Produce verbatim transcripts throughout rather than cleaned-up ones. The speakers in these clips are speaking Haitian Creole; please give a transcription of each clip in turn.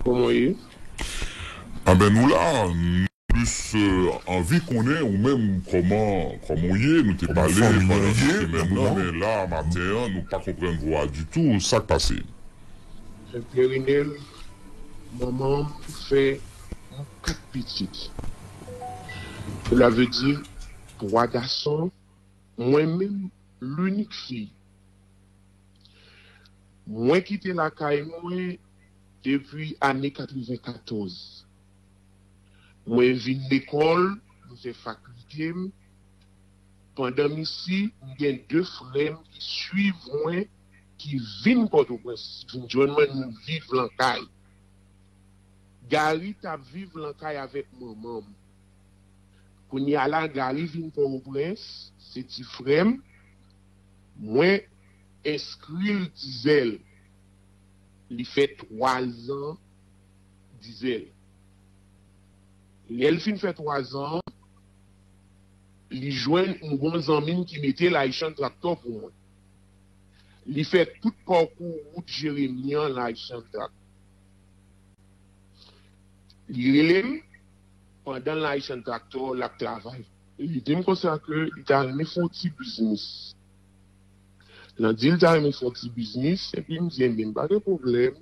Kòman w ye? Anben, nou la, nou plis, euh, anvi konnen ou menm kòman, kòman w ye, nou te pale pandan semèn nan, men la, maten an, nou pa konprann vwa ditou, sa k pase? Perinel, manman m fè kat pitit. Cela veut dire twa gason, mwen menm, linik fi. Mwen kite lakay mwen depi ane katrevenkatòz. Mwen vin lekòl, mwen fè fakilte m. Pandan m isi, m gen de frè m ki swiv mwen, ki vin Pòtoprens, vin jwenn mwen, nou viv lan kay. Gary t ap viv lan kay avèk manman m. Kounye a la, Gary vin Pòtoprens, se ti frè m. Mwen enskri l Dizèl. Li fè twa zan Dizèl. Lè l fin fè twa zan, li jwenn yon bon zanmi m ki mete Laishan Tractor pou mwen. Li fè tout pakou wout Jeremi an Laishan Tractor. Li rele m pandan Laishan Tractor l ap travay. Li di m konsa ke li ta renmen fè yon ti biznis. L an di l ta renmen fè yon ti biznis, epi m di, "Enben, pa gen pwoblèm.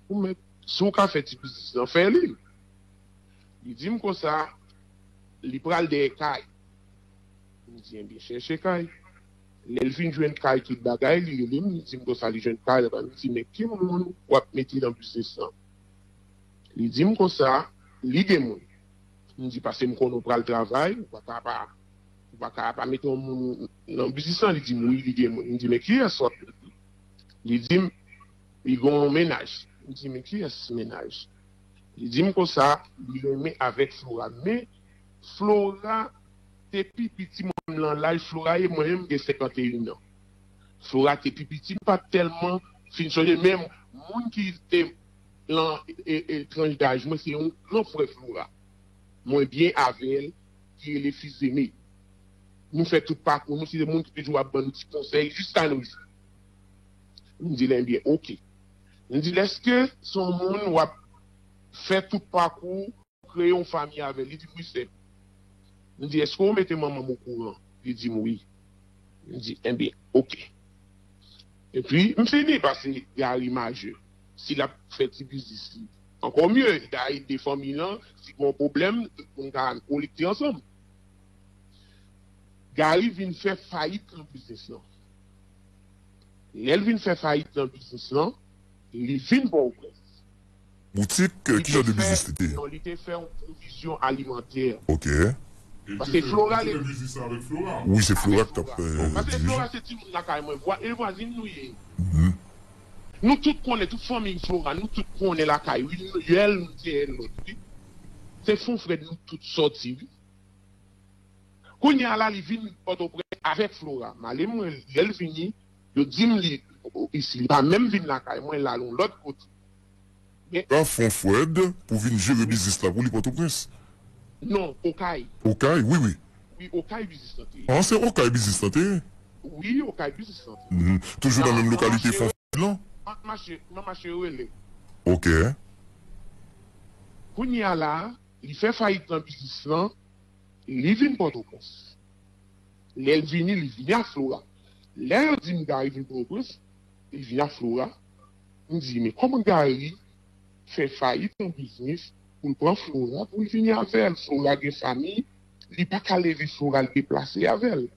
Ou mèt, si w ka fè ti biznis lan, fè li." Li di m konsa, li pral dèyè kay. M di, "Enben, chèche kay." Lè l fin jwenn kay, tout bagay, li rele m, li di m konsa, li jwenn kay, epi m di, "Men ki moun w ap mete nan biznis lan?" Li di m konsa, li gen moun. M di, "Paske m konnen w pral travay, ou pa ka pa, ou pa ka pa mete yon moun nan biznis lan." Li di m, "Wi, li gen moun." M di, "Men kiyès w ap mete?" Li di m, "Li gen yon mennaj." M di, "Men kiyès mennaj?" Li di m konsa, li renmen avèk Flora. Men Flora te pi piti mwen menm lan laj Flora ye, mwen menm m gen senkanteyen an. Flora te pi piti, m pa t tèlman fin sonje, men moun ki te lan e, e, tranch daj mwen, se yon gran frè Flora. Mwen byen avè l, ki rele Fils Aimé. Nou fè tout pakou nou, se moun ki toujou ap ban n ti konsèy jiska nou rive. M di l, "Enben, oke." M di l, "Èske se yon moun w ap fè tout pakou, kreye yon fanmi avè l?" Li di m, "Wi, sè m." M di, "Èske w mete manman m okouran?" Li di m, "Wi." M di, "Enben, oke." Epi, m fini, paske Gary majè. Si l ap fè ti biznis li, ankò mye, li ta ede fanmi l lan, si gen yon pwoblèm, tout moun ka kolekte ansanm. Gary vin fè fayit nan biznis lan. Lè l vin fè fayit nan biznis lan, li vin Pòtoprens. Boutik, ki jan de biznis li te ye? Non, li te fè yon pwovizyon alimantè. Ok. Paske Flora, li te fè biznis lan avèk Flora. Wi, se Flora ki t ap, euh, dirije. Paske Flora se timoun lakay mwen. Vwa-, e vwazin nou ye. Mhm. Nou tout konnen, tout fanmi Flora, nou tout konnen lakay, wi. Yèl, nou te yèl lòt, wi. Se fon frèd nou tout sòti, wi. Kounye a la, li vin Pòtoprens avèk Flora. M ale mwen, lè l vini, yo di m li isi. Li pa menm vin lakay mwen, l al yon lòt kote. Men Flora fè yon fwèd pou vin jere biznis la pou li Pòtoprens. Non, Okay. Okay, wi, wi. Wi, Okay biznis lan te ye. Ah, se Okay biznis lan te ye? Wi, Okay biznis lan te ye. Mhm. Toujou nan menm lokalite fè yon fwèd lan? Ant mache, nan mache rele. Ok. Kounye a la, li fè fayit nan biznis lan, li vin Pòtoprens. Lè l vini, li vini ak Flora. Lè yo di m Gary vin Pòtoprens, li vini ak Flora. M di, "Men kòman Gary fè fayit nan biznis pou l pran Flora, pou l vini avè l? Flora gen fanmi, li pa ka leve Flora, l deplase avè l."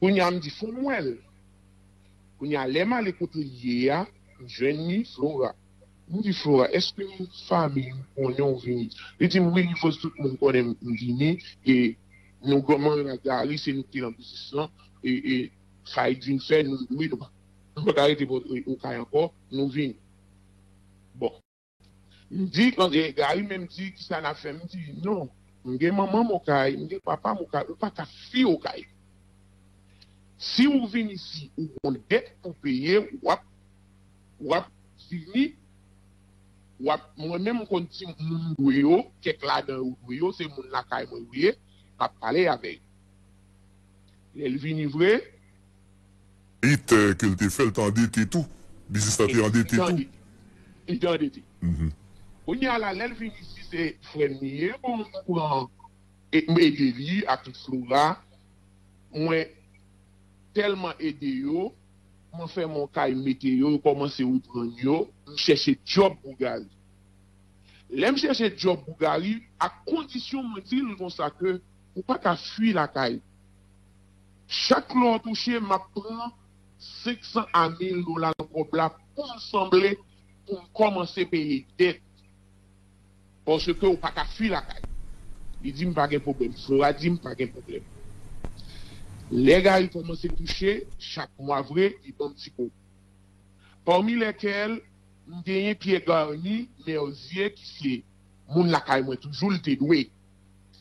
Kounye a, m di, "Fò m wè l." Kounye a, lè m ale kote l ye a, m jwenn li, Flora. M di, "Flora, èske fanmi w konnen w vini?" Li di m, "Wi, li fòs tout moun konnen m vini, e nou granmoun ak Gary, se nou ki te nan biznis lan, e, e fayit vin fè, nou dwe, nou pa, nou pa ka rete bò, e, Okay ankò, nou vini." Bon. M di, Gary menm di, "Kisa n ap fè?" M di, "Non, m gen manman m Okay, m gen papa m Okay, ou pa ka fui Okay. Si w vin isi, ou gon dèt pou peye, w ap, w ap vini, w ap, mwen menm m konn ti moun m dwe yo, kèk ladan yo dwe yo, se moun lakay mwen yo ye, m ap pale avè yo." Lè l vini vre, It, eh, ke l te fè, l te andete tou. Biznis la te andete tou. Li tande te. Kounye a la, lè l vin isi, se frè m li ye. Bon, m pran, e, m ede li ak tout Flora. Mwen tèlman ede yo, mwen fè m yon kay, m mete yo, yo kòmanse reprann yo. M chèche djòb pou Gary. Lè m chèche djòb pou Gary, ak kondisyon mwen di l konsa ke ou pa ka fui lakay. Chak lè w touche, m ap pran senk san a mil dola nan kòb la pou m sanble, pou m kòmanse peye dèt. Paske ou pa ka fui lakay. Li di m pa gen pwoblèm. Flora di m pa gen pwoblèm. Lè Gary kòmanse touche, chak mwa vre, li ban m ti kòb. Pami lèkèl, m genyen Pierre Garny Merzier ki se moun lakay mwen toujou, l te dwe.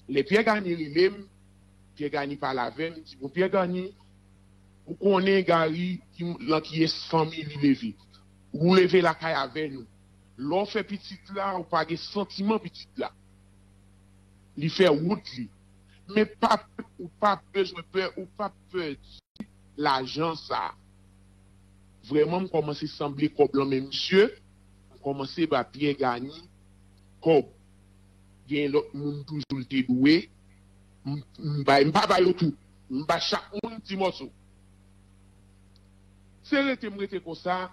Lè Pierre Garny rele m, Pierre Garny pale avè m, di, "Bon, Pierre Garny, ou konnen Gary, ki, nan kiyès fanmi li leve. Ou leve lakay avè nou. Lè w fè pitit la, ou pa gen santiman pitit la. Li fè wout li. Men pa, ou pa bezwen pè, ou pa pè lajan sa a." Vrèman, m kòmanse sanble kòb lan men misye, m kòmanse ba Pierre Garny kòb. Gen lòt moun toujou l te dwe, m, m bay, m pa ba yo tout. M ba chak moun ti mòso. Se rete m rete konsa,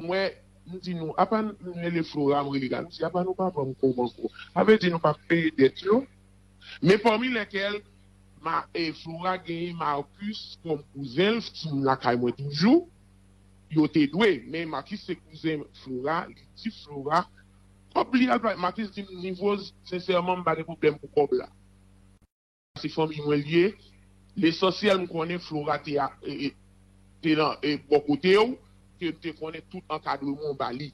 m wè, m di nou, apa m rele Flora, m rele Gary, m di, "Apa nou pa ban m kòb ankò? Sa vle di nou pa peye dèt yo?" Men pami lèkèl, ma, e, Flora genyen Marcus kòm kouzen l, ki lakay mwen toujou, yo te dwe. Men Marcus se kouzen Flora, li di Flora, kòb li al bay. Marcus di m, "Nivoz, sensèman, m pa gen pwoblèm pou kòb la. Se fanmi mwen l ye. Lesansyèl, m konnen Flora te a, e, e, te nan, e, bò kote w, ke m te konnen tout ankadreman w ba li."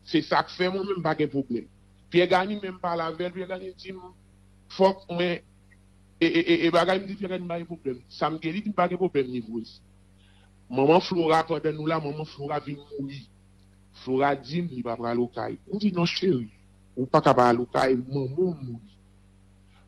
Se sa k fè mwen menm m pa gen pwoblèm. Pierre Garny menm pale avè l, Pierre Garny di m, "Fòk mwen, e, e, e, e bagay," m di Pierre Garny, "M pa gen pwoblèm. Sa m gen," li di m, "pa gen pwoblèm, Nivoz. Manman Flora, pandan nou la, manman Flora vin mouri. Flora di m li pa pral Okay." M di, "Non, cheri, ou pa ka pa al Okay, manman w mouri."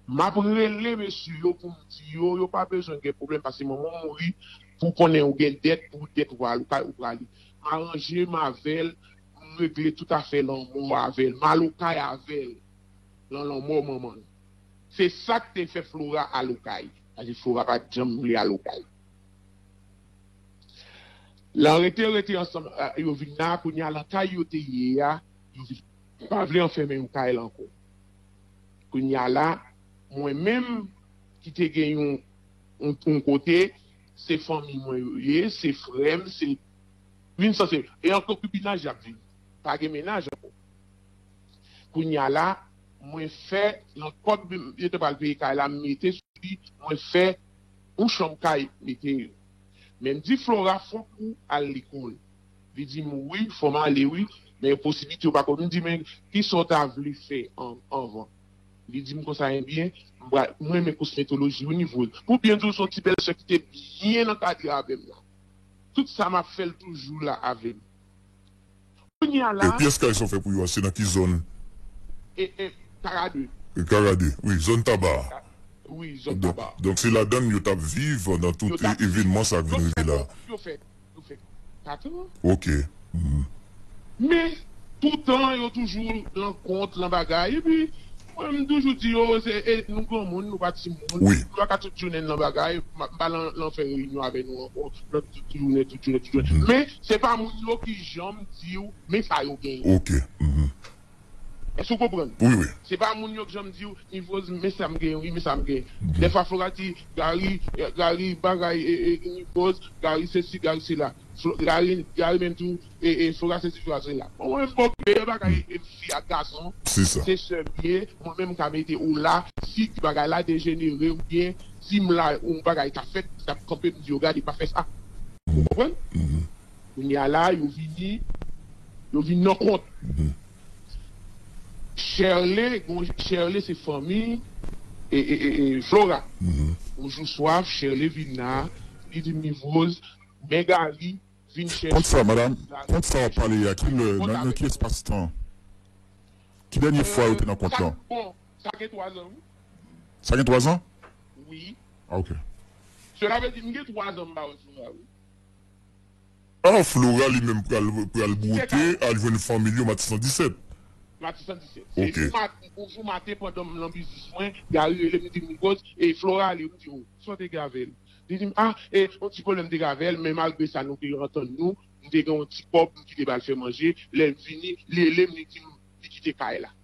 M ap rele mesye yo pou m di yo, yo pa bezwen gen pwoblèm, paske manman w mouri, pou konnen ou gen dèt, pou dèt ou al Okay, ou prale. M aranje m avè l, m regle tout afè lanmò avè l, m al Okay avè l, lan lanmò manman l. Se sa k te fè Flora al Okay, paske Flora pa t janm vle al Okay. Lan rete, rete ansanm, a, yo vin la, kounye a, lan kay yo te ye a, yo vin pa vle anfèmen yo kay la ankò. Kounye a la, mwen menm ki te gen yon, yon, yon kote, se fanmi mwen yo ye, se frè m, se vin sanse, e an konkibinaj y ap viv. Pa gen mennaj ankò. Kounye a la, mwen fè, nan kòb yo te pral peye kay la, m mete sou li, mwen fè yon chanm kay mete yo. Men m di Flora, "Fòk ou al lekòl." Li di m, "Wi, fò m ale, wi, men posiblite yo pa konn." M di, "Men kisa w ta vle fè an, anvan?" Li di m konsa, "Ebyen, m pral, mwen renmen kosmetoloji, wi, Nivoz." Pou byen di w, se yon ti bèlsè ki te byen ankadre avè m la. Tout sa m ap fè, l toujou la avè m. Kounye a la, e pyès kay sa w fè pou yo a, se nan ki zòn? E, e, Karade. E Karade, wi, zòn Taba a. Wi, zòn Taba a. Donk, donk se ladann yo t ap viv pandan tout evènman sa k vin rive la. Yo fè, yo fè, yo fè kat an. Ok. Men, toutan, yo toujou lan kont, lan bagay. Epi, mwen, m toujou di yo, se, e, nou granmoun, nou pa timoun. Wi. Nou pa ka tout jounen n lan bagay, m pa, m pa lan, lan fè reyinyon avè nou ankò. Tout, tout jounen, tout jounen, tout jounen. Men, se pa moun yo ki janm di w, men sa yo genyen. Ok. Èske w konprann? Wi, wi. Se pa moun yo k janm di w, "Nivoz, men sa m genyen, wi, men sa m genyen." Dèfwa Flora di, "Gary, Gary, bagay, e, e, Nivoz, Gary sesi, Gary sela." Gary, Gary menm tou, e, e, Flora sesi, Flora sela. Bon, mwen, m pa okipe bagay, e, fi ak gason. Se sè m ye, mwen menm, m ka mete w la, si bagay la dejenere, oubyen si m la, yon bagay ka fèt, m t ap kanpe, m di yo, "Gade, pa fè sa." Ou konprann? Kounye a la, yo vini, yo vin nan kont. Shirley, bon, Shirley se fanmi, e, e, e, e, Flora. Yon jou swa, Shirley vin la, li di m, "Nivoz, men Gary vin chèche." Kont sa, madanm, kont sa w ap pale a, ki lè, nan, nan ki espas tan? Ki dènye fwa yo te nan kont lan? Bon, sa gen twa zan, wi. Sa gen twa zan? Wi. Ah, ok. Sela vle di, m gen twa zan m pa wè Flora, wi. Ah, Flora li menm pral, pral bwote, al jwenn fanmi l yo Matisan disèt. Matisan disèt. Se Ok. Yon mat-, yon jou maten pandan m nan biznis mwen, Gary rele m, li di m, Nikoz, e Flora ale, m di, o, sa w te gen avè l? Li di m, a, e, yon ti pwoblèm te gen avè l, men malgre sa, nou te antann nou, m te gen yon ti kòb, m kite ba l fè manje, lè m vini, li rele m, li di m, li kite kay la.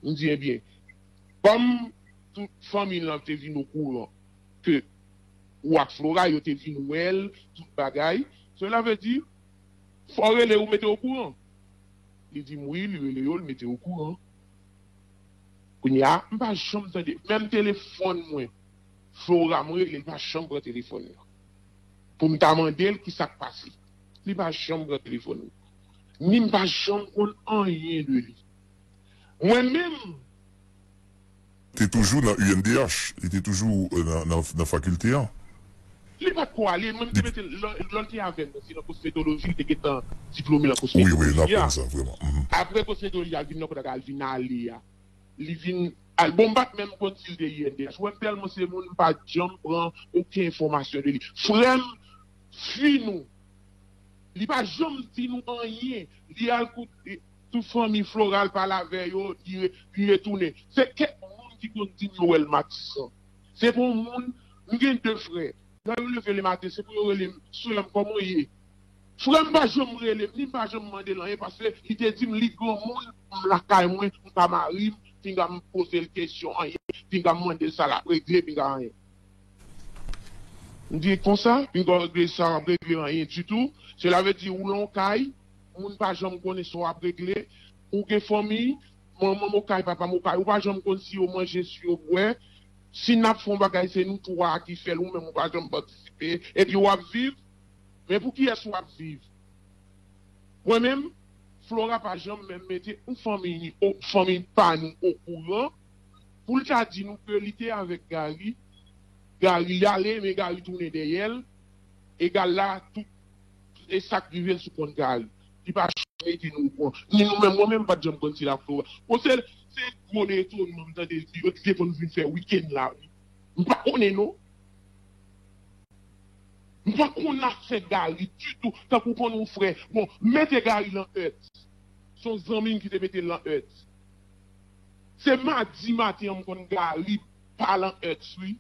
M di, ebyen, kòm tout fanmi l lan te vin okouran ke ou ak Flora, yo te vin wè l, tout bagay, cela veut dire, fò w rele yo mete w okouran. Li di m wi, li rele yo, li mete yo okouran. Kounye a, m pa janm tande, menm telefòn mwen, Flora, mwen rele, li pa janm pran telefòn nan. Pou m ta mande l ki sa k pase. Li pa janm pran telefòn nan. Ni m pa janm konn anyen de li. Mwen menm, Te toujou nan U N D H, li te toujou euh, nan, nan, nan fakilte an. Li pa t ko ale, mwen m te mete l, lè lè l te avè m, se nan kosmetoloji, li te gentan diplome nan kosmetoloji. Wi, wi, n aprann sa vrèman. Mhm. Apre kosmetoloji a, l vin nan kote al vin ale a. Li vin al, bon, m pa t menm konn si l te U N D H. Mwen tèlman se moun, m pa t janm pran okenn enfòmasyon de li. Frè m, fi nou, li pa janm di nou anyen. Li al koute tout fanmi Flora, l pale avè yo, li re- li retounen. Se kèk moun ki konn di m yo wè l Matisan. Se pou yon moun, m gen de frè. Lè yo leve lematen, se pou yo rele m, frè m, kòman w ye? Frè m pa janm rele m, ni m pa janm mande l anyen, paske li te di m li granmoun, m lakay mwen, m ka mari m, pinga m poze l kesyon anyen, pinga m mande l sa l ap regle, pinga anyen. M di konsa, pinga w regle sa w ap regle anyen ditou. Cela veut dire ou lan w kay, moun pa janm konnen sa w ap regle, ou gen fanmi, manman m okay, papa m okay, ou pa janm konn si yo manje, si yo bwè. Si n ap fè yon bagay, se nou twa ki fè l, ou menm ou pa janm patisipe, epi w ap viv. Men pou kiyès w ap viv? Mwen menm, Flora pa janm menm mete yon fanmi, fanmi pa nou okouran pou l ta di nou ke li te avèk Gary, Gary ale, men Gary tounen dèyè l, egal la, tout e sa k rive l sou kont Gary. Li pa janm mete nou okouran. Ni nou menm, mwen menm, m pa t janm konn si l ak Flora. Bon, se, se gwo letonman m tande l di yo te konn vin fè wikenn la, wi. M pa konnen, non. M pa konn afè Gary ditou, tankou konn yon frè. Bon, mete Gary lan Hertz. Se yon zanmi m ki te mete l lan Hertz. Se madi maten an m konn Gary pa lan Hertz, wi.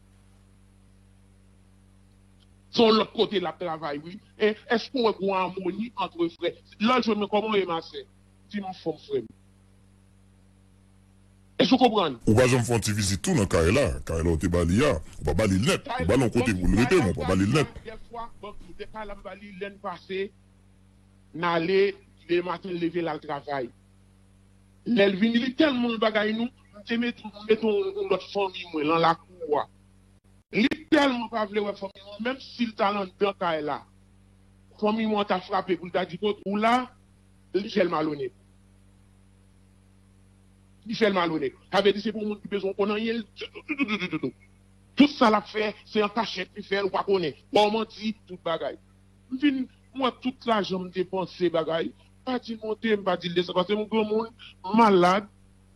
Se yon lòt kote l ap travay, wi. E èske w wè gen yon amoni ant frè? Lè l jwenn mwen, kòman w ye, ma sè? Di m anfòm, frè m. Èske w konprann? Ou pa janm fè yon ti vizit tou nan kay la, kay la w te ba li a. Ou pa ba li l nèt. Ou ba l yon kote pou l rete, men ou pa ba li l nèt. Dèfwa, bon, de kay la m ba li, lè n pase, n ale, lematen l leve l al travay. Lè l vini, li tèlman bagay nou, m te met, m met yon, yon lòt fanmi mwen lan lakou a. Li tèlman pa vle wè fanmi mwen, menm si l t al anndan kay la, fanmi mwen ta frape pou l ta di kot ou la, li fè l malonèt. Li fè l malonèt. Sa vle di se pou moun ki bezwen konn anyen ditou, ditou, ditou, ditou. Tout sa l ap fè, se an kachèt li fè l, ou pa konnen. Ba w manti, tout bagay. M vin, m wè tout lajan m depanse bagay. M pa di l monte, m pa di l desann, paske m granmoun, m malad.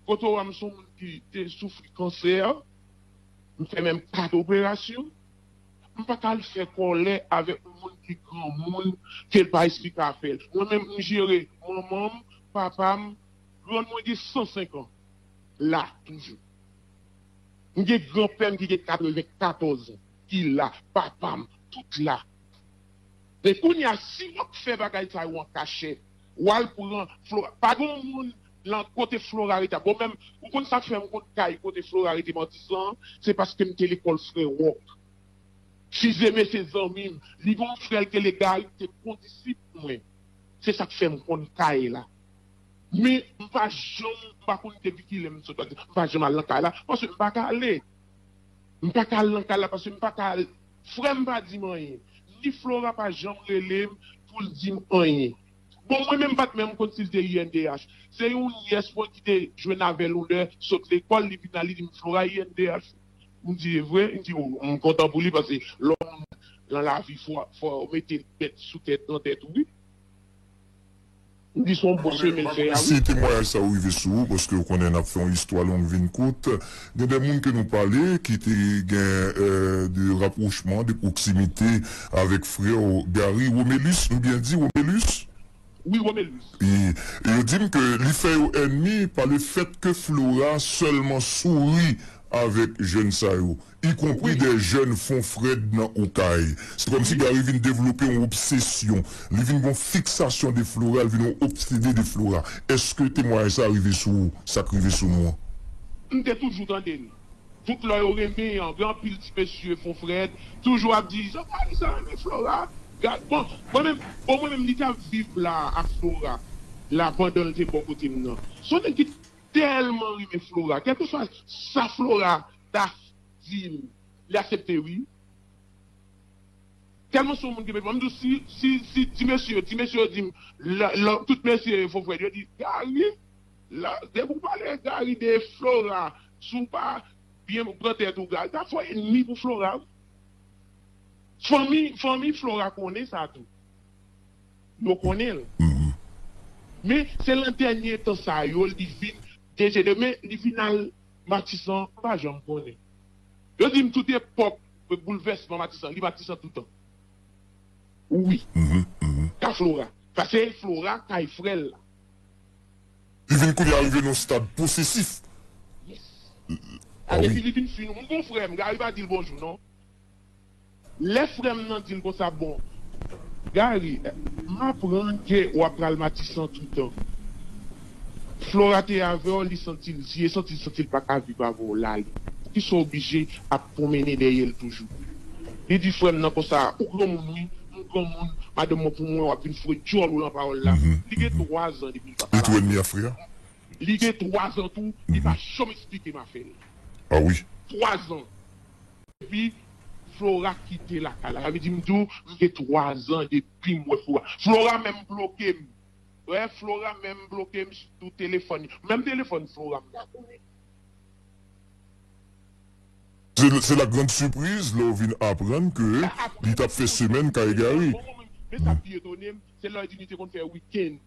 Kote w a m se yon moun ki te soufri kansè. M fè menm kat operasyon. M pa ka al fè kòlè avèk yon moun ki granmoun, ke l pa esplike afè l. Mwen menm, m jere manman m, papa m, grann mwen gen san senk an. La, toujou. M gen granpè m ki gen katrevenkatòz an, ki la, papa m, tout la. Men kounye a, si w ap fè bagay sa yo an kachèt, w al pran Flora, pa gen yon moun lan kote Flora rete a. Bon, menm, ou konn sa k fè m konn kay kote Flora rete Matisan an, se paske m te lekòl Frè Wòk. Fizeme se zanmi m. Li gen yon frè l ke le Gary te kondisip mwen. Se sa k fè m konn kay la. Men m pa janm, m pa konn depi kilè m sot Matisan, m pa janm al nan kay la, paske m pa ka ale. M pa ka al nan kay la, paske m pa ka al. Frè m pa di m anyen. Ni Flora pa janm rele m pou l di m anyen. Bon, mwen menm m pa t menm konn si l te I N D H. Se yon nyès mwen ki te jwenn avè l yon lè, sot lekòl, li vin la, li di m, Flora I N D H. M di, e vre? M di, o, m kontan pou li, paske lè w lan lavi, fò, fò w mete bèt sou tèt, nan tèt ou, wi. M di se yon bon chemen l fè a, wi. Si temwayaj sa yo rive sou ou, paske ou konnen n ap fè yon istwa long vin kout, gen de moun ke nou pale ki te gen, euh, de rapwochman, de pwoksimite avèk frè w Gary. Romelus, m byen di, Romelus? Wi, Romelus. E, e yo di m ke li fè yo ènmi pa le fèt ke Flora sèlman souri avèk jèn sa yo, ikonpri de jèn Fon Frèd nan Okay. Se kòmsi Gary vin devlope yon obsesyon. Li vin gon fiksasyon de Flora, li vin yon obsede de Flora. Èske temwayaj sa rive sou ou, sa k rive sou nou an? M te toujou tande l. Tout lè yo renmen an, gen anpil ti mesye Fon Frèd, toujou ap di, "Jan Gary sa renmen Flora." Ga-, bon, mwen menm, bon, mwen menm, li t ap viv la ak Flora, la pandan l te bò kote m nan. Se yon nèg ki tèlman renmen Flora, kèlkeswa sa Flora ta di m, li aksepte, wi. Tèlman se yon moun ki renmen Flora. M di w, si, si, si ti mesye, ti mesye yo di m, la, la, tout mesye Fon Frèd, yo di, "Gary, la, depi w pale Gary de Flora, si w pa byen pran tèt ou, Gary, ta fè w ènmi pou Flora, wi." Fanmi, fanmi Flora konnen sa tou. Yo konnen l. Men se nan dènye tan sa yo, li vin dejenere, men li vin al Matisan, m pa janm konnen. Yo di m tout epòk boulvèsman Matisan, li Matisan toutan. Wi. Ka Flora. Paske Flora kay frè l la. Li vin kounye a rive nan yon stad posesif. Yes. Ah, epi li vin fin. M gon frè m, Gary pa di l bonjou, non. Lè frè m nan di l konsa, "Bon, Gary, m aprann ke w ap pral Matisan toutan. Flora te avè w, li santi l, si e santi l, santi l pa ka viv avè w la, li, poukisa w oblije ap pwonmennen dèyè l toujou?" Li di frè m nan konsa, "Ou granmoun, wi, m granmoun, madanm mwen pou mwen, w ap vin foure djòl ou nan pawòl la." Li gen twa zan depi l pa pale avè m. Li gen twa zan tou, li pa janm eksplike m afè l. Ah wi. Twa zan. Epi Flora kite lakay la. Sa vle di m di w, m gen twa zan depi m wè Flora. Flora menm bloke m. Wè, Flora menm bloke m sou telefòn. Menm telefòn Flora m pa konnen. Se, se la grande surprise lè w vin aprann ke li t ap fè semèn kay Gary. Men sa pi etone m, se lè l di li te konn fè wikenn.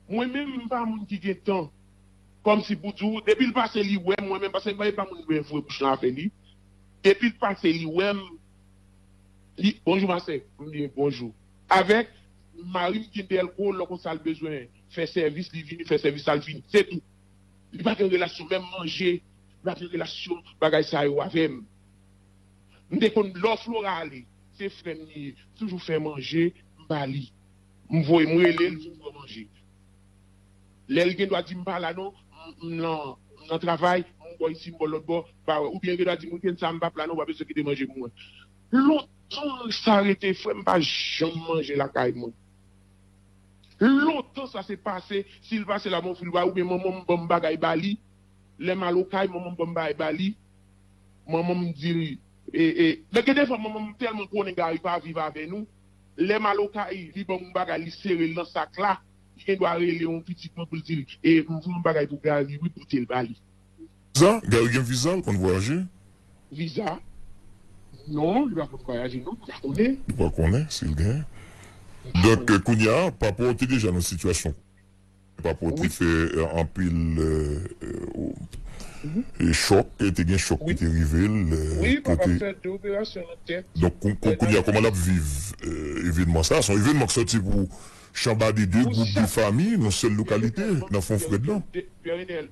Mwen menm, m pa moun ki gen tan. Kòmsi pou di w, depi l pase li wè m, mwen menm, paske m pa moun mwen voye bouch lan avè li. Depi l pase li wè m, li, "Bonjou, ma sè." M di, "Bonjou." Avèk mari m ki dèyè l, lè konsa l bezwen fè sèvis, li vini fè sèvis la, l vini. Se tou. Li pa gen relasyon, menm manje, li pa gen relasyon bagay sa yo avè m. M te konn lè Flora ale, se frè m li ye, toujou fè manje, m ba li. M voye, m rele l, vin pran manje. Lè l gen dwa di m pa la non, m, m nan, m nan travay, m bò isi, m bò lòt bò, pa wè. Oubyen l gen dwa di m, "Wikenn sa a, m p ap la non, w pa bezwen kite manje pou mwen." Lontan sa rete, frè m pa janm manje lakay mwen. Lontan sa se pase, si l pase la, m ofri l bagay, oubyen manman m ban m bagay ba li. Lè m al okay, manman m ban m bagay ba li. Manman m di, e, e, men gen de fwa manman m tèlman konnen Gary pa viv avè nou. Lè m al okay, li ban m yon bagay, li sere l nan sak la. Li gen dwa rele yon pitit mwen pou l di l, "E, m voye yon bagay pou Gary, wi, pote l ba li." Viza? Gary gen viza, l konn vwayaje? Viza? Non, li pa konn vwayaje, non, m pa konnen. Li pa konnen si l gen. Donk, kounye a, papa w te deja nan sitiyasyon. Papa w te fè, euh, anpil, euh, euh, e chòk, e te gen chòk ki te rive l, euh, wi, papa m fè de operasyon nan tèt. Donk, kou-, kou-, kounye a, kòman l ap viv, euh, evènman sa? Se yon evènman k sòti pou chanbade de gwoup de fanmi nan sèl lokalite, nan Fon Frèd lan. Pierre Renel,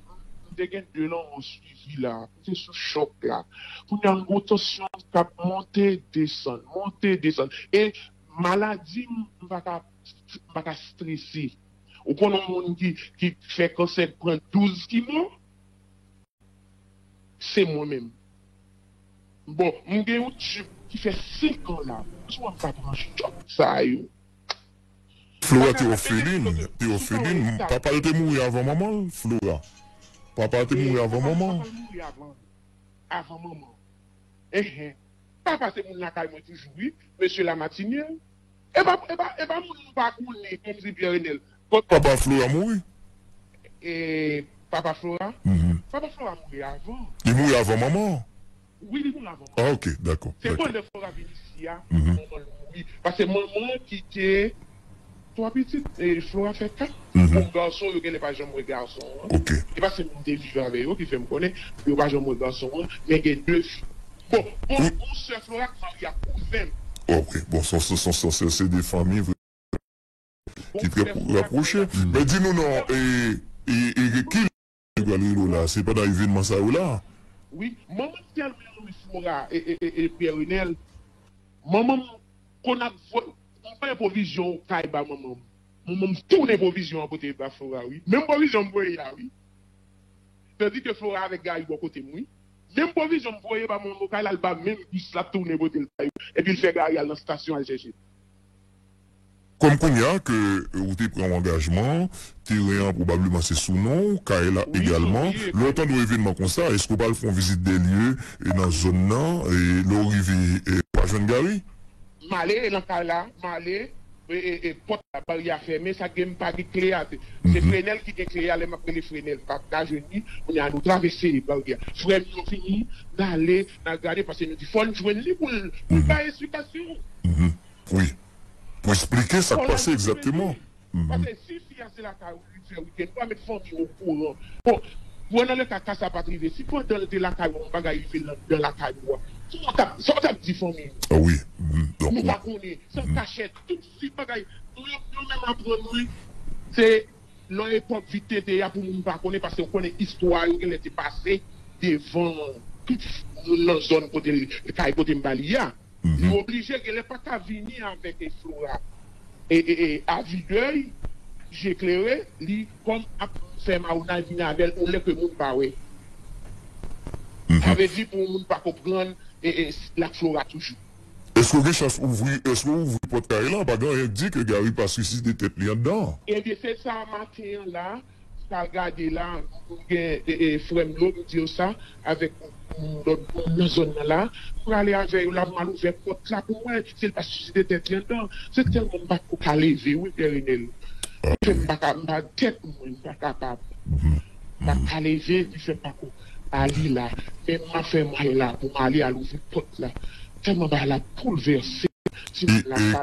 m te gen de lanmò swivi la. M te sou chòk la. Kounye a, m gon tansyon k ap monte, desann, monte, desann. E maladi m, m pa ka, m pa ka strese. Ou konn yon moun ki, ki fè kansè, k pran douz kimo? Se mwen menm. Bon, m gen yon tip ki fè senk an la. Sou wè m pa pran chòk sa yo. Flora te òfelin, te òfelin. Papa l te mouri avan manman l, Flora. Papa l te mouri avan manman l. Papa l mouri avan, avan manman. Enhen. Papa se moun lakay mwen toujou, wi. Mesye Lamatinière. E pa, e pa, e pa moun nou pa konnen, kòmsi Pierre Renel. Papa Flora mouri? E, papa Flora? Mhm. Papa Flora mouri avan. Li mouri avan manman? Wi, li mouri avan manman. Ah, ok, dakò. Se pandan Flora vin isi a, mhm, manman l mouri. Paske manman ki te twa pitit, e Flora fè kat. Bon, gason, yo genlè pa janm wè gason an. Ok. E pa se moun m te viv avè yo ki fè m konnen, yo pa janm wè gason an, men gen de fi. Bon, yon, yon sè Flora k marye ak kouzen m. Ok, bon, se, se, se, se, se de fanmi vre ki trè rapwoche. Men di nou non, e, e, e, ki lè yo pral rele w la? Se pandan evènman sa yo la? Wi, manman m tèlman renmen Flora e, e, e, e Pierre Renel. Manman m konn ap voye, m voye pwovizyon kay ba manman m. Manman m tounen pwovizyon an pote ba Flora, wi. Menm pwovizyon m voye a, wi. Tandike Flora avèk Gary bò kote m, wi. Menm pwovizyon m voye ba manman m kay la, l ba menm bis la tounen pote l ba yo. Epi l fè Gary al nan stasyon al chèche l. Kòm kounye a ke ou te pran yon angajman, teren an pwobableman se sou non w, kay la egalman. Lè w tande yon evènman konsa, èske w pral fè yon vizit de lye e nan zòn nan, e lè w rive, e w pa jwenn Gary? M ale nan kay la, m ale, e, e, e pòt la, baryè a fèmen, sa k gen m pa gen kle a. Se, se Frenèl ki gen kle a, lè m ap rele Frenèl, m pa ka jwenn li, kounye a nou travèse baryè a. Frè m yo vini, n ale, n al gade, paske nou di fò n jwenn li pou l, pou l bay esplikasyon. Wi. Pou eksplike sa k pase egzakteman. Paske si fi a se lakay ou li fè wikenn, pa met fanmi w okouran. Bon, pran nan le ka, ka sa pa t rive. Si pandan l te lakay ou, yon bagay rive l anndan lakay ou a, sa w t ap, sa w t ap di fanmi w? Ah wi. Nou pa konnen. Se an kachèt. Tout si bagay. Yo, yo menm aprann mwen. Se nan epòk vit tenten a pou moun pa konnen, paske w konnen istwa yo genlè te pase devan tout moun nan zòn kote l, kay kote m ba li a. Li oblije genlè pa ka vini avèk e Flora. E, e, e, avidèy, je klere, li kòm ap fè mawonay vini avè l, yon lè ke moun pa wè. Sa vle di pou moun pa konprann, e, e, l ak Flora toujou. Èske w gen chans ouvri, èske w ouvri pòt kay la? Pa gen anyen k di ke Gary pa siside tèt li anndan an. Ebyen, se sa maten an la, m t al gade la, m gen, e, e, frè m yo, m di yo sa, avèk lòt moun nan zòn nan la, m prale avè yo la, m al ouvè pòt la pou m wè si l pa siside tèt li anndan. Se tèlman m pa ko ka leve, wi, Pè Renèl. Fè m pa ka, m pa, tèt mwen, m pa kapab. M pa ka leve, li fè m pa ko ale la. Men m ap fè m ale la, pou m ale al ouvri pòt la. Tèlman bagay la boulvèse. E, e,